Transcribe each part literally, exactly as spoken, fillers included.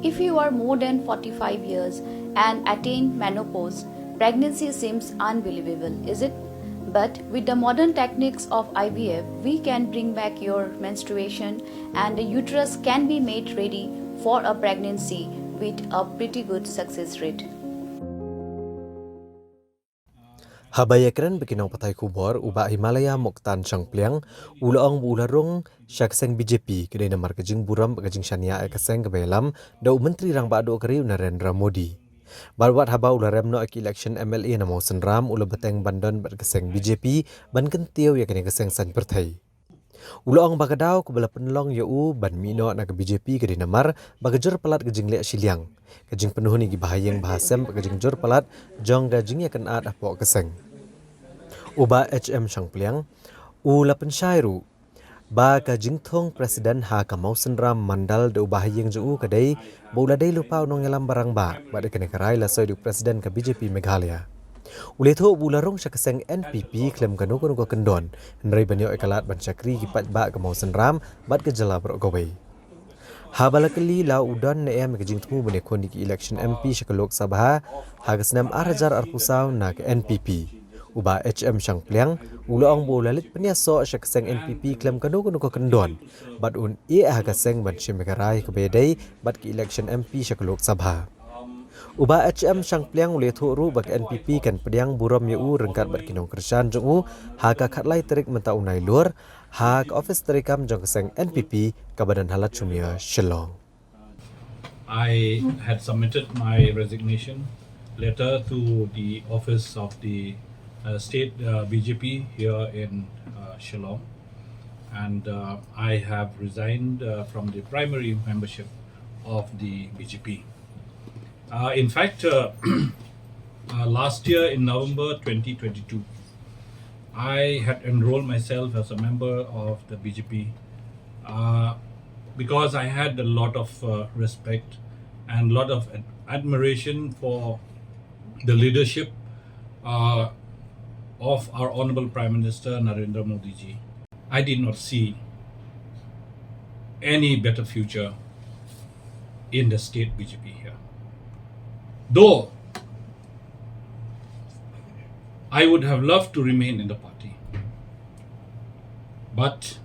If you are more than forty-five years and attain menopause, pregnancy seems unbelievable, is it? But with the modern techniques of I V F, we can bring back your menstruation and the uterus can be made ready for a pregnancy with a pretty good success rate. Haba ïakren bad ki nongpathai khubor, u Bah Himalaya Muktan Shangpliang u la ong ba u la rung sha ka seng B J P ka dei namar ka jingburom bad ka jingshaniah ïa ka seng kaba ïalam da u Myntri Rangbah Duh ka ri u Narendra Modi. Bad wat haba u la rem noh ïa ka election M L A na Mawsynram, u la bteng ban don bad ka seng B J P ban kyntiew ïa kane ka seng saiñ pyrthei. U la ong ba ka daw kaba la pynlong ïa u ban mih noh na ka B J P ka dei namar ba ka jur palat ka jingleh shiliang, ka jingpynhun ïa ki bahaïing bahasem bad ka jingjur palat jong ka jingïakynad hapoh ka seng. U Bah H M Shangpliang u la pynshai ruh ba ka jingthung president ha ka Mawsynram Mandal da u bahaïing jong u ka dei ba u la dei lypa u nongïalam ba rangbah bad ïa kane ka rai la soi da u president ka B J P Meghalaya. U la ïathuh ba u la rung sha ka seng N P P khlem kano kano ka kyndon, hynrei ban ïoh ïa ka lad ban shakri ki paidbah ka Mawsynram bad ka jylla baroh kawei. Haba la kylli la u don ne em ïa ka jingthmu ban ïakhun ïa ka election M P sha ka Lok Sabha ha ka snem ar hajar arphew saw na ka N P P, u Bah H M Shangpliang u la ong ba u la leit pynïasoh sha ka seng N P P khlem kano kano ka kyndon bad un ïeh ha ka seng ban shim ïa ka rai kaba ïadei bad ka election M P sha ka Lok Sabha. U Bah H M Shangpliang u la ïathuh ruh ba ka N P P kan pdiang burom ïa u ryngkat bad ki nongkyrshan jong u ha ka khatlai tarik mynta u Nailur ha ka office treikam jong ka seng N P P kaba don ha Ladshmia, Shillong. I had submitted my resignation letter to the office of the uh, state uh, B J P here in uh, Shillong, and uh, I have resigned uh, from the primary membership of the B J P. Uh, in fact, uh, uh, last year in November twenty twenty-two, I had enrolled myself as a member of the B J P uh, because I had a lot of uh, respect and lot of ad- admiration for the leadership uh, of our Honorable Prime Minister Narendra Modi ji. I did not see any better future in the state B J P here. Though I would have loved to remain in the party, but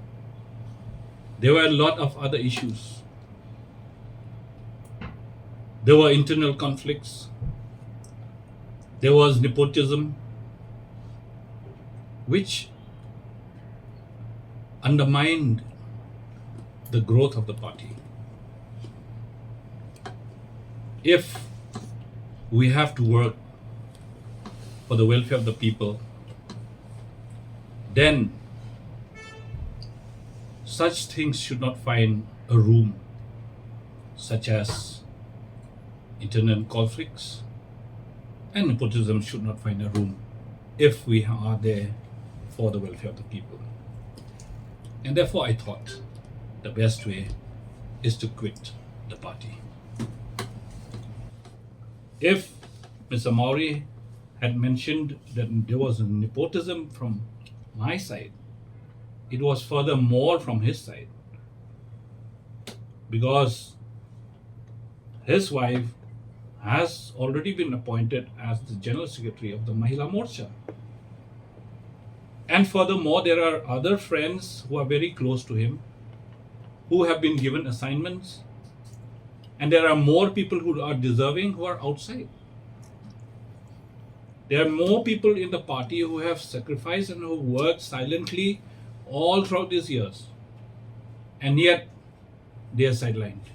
there were a lot of other issues. There were internal conflicts. There was nepotism, which undermined the growth of the party. If we have to work for the welfare of the people, then such things should not find a room, such as internal conflicts and nepotism should not find a room if we are there for the welfare of the people. And therefore, I thought the best way is to quit the party. If Mister Mawrie had mentioned that there was nepotism from my side, it was further more from his side, because his wife has already been appointed as the General Secretary of the Mahila Morcha. And furthermore, there are other friends who are very close to him who have been given assignments. And there are more people who are deserving who are outside. There are more people in the party who have sacrificed and who worked silently all throughout these years. And yet, they are sidelined.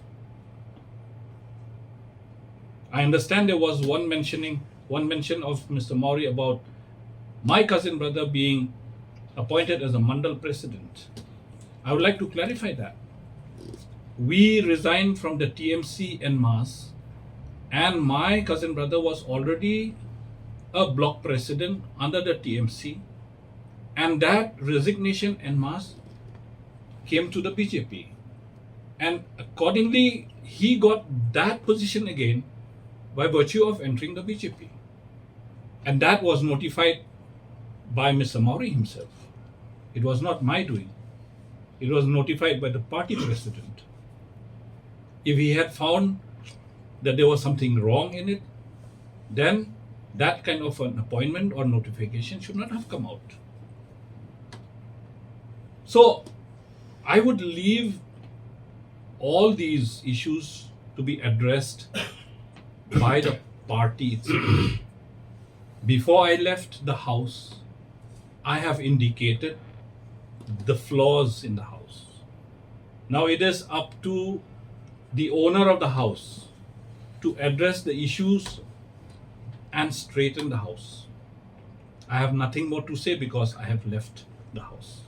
I understand there was one mentioning, one mention of Mister Mawrie about my cousin brother being appointed as a Mandal president. I would like to clarify that. We resigned from the T M C en masse, and my cousin brother was already a block president under the T M C, and that resignation en masse came to the B J P. And accordingly, he got that position again by virtue of entering the B J P. And that was notified by Mister Mawrie himself. It was not my doing. It was notified by the party president. If he had found that there was something wrong in it, then that kind of an appointment or notification should not have come out. So I would leave all these issues to be addressed by the party itself. Before I left the house, I have indicated the flaws in the house. Now it is up to the owner of the house to address the issues and straighten the house. I have nothing more to say because I have left the house.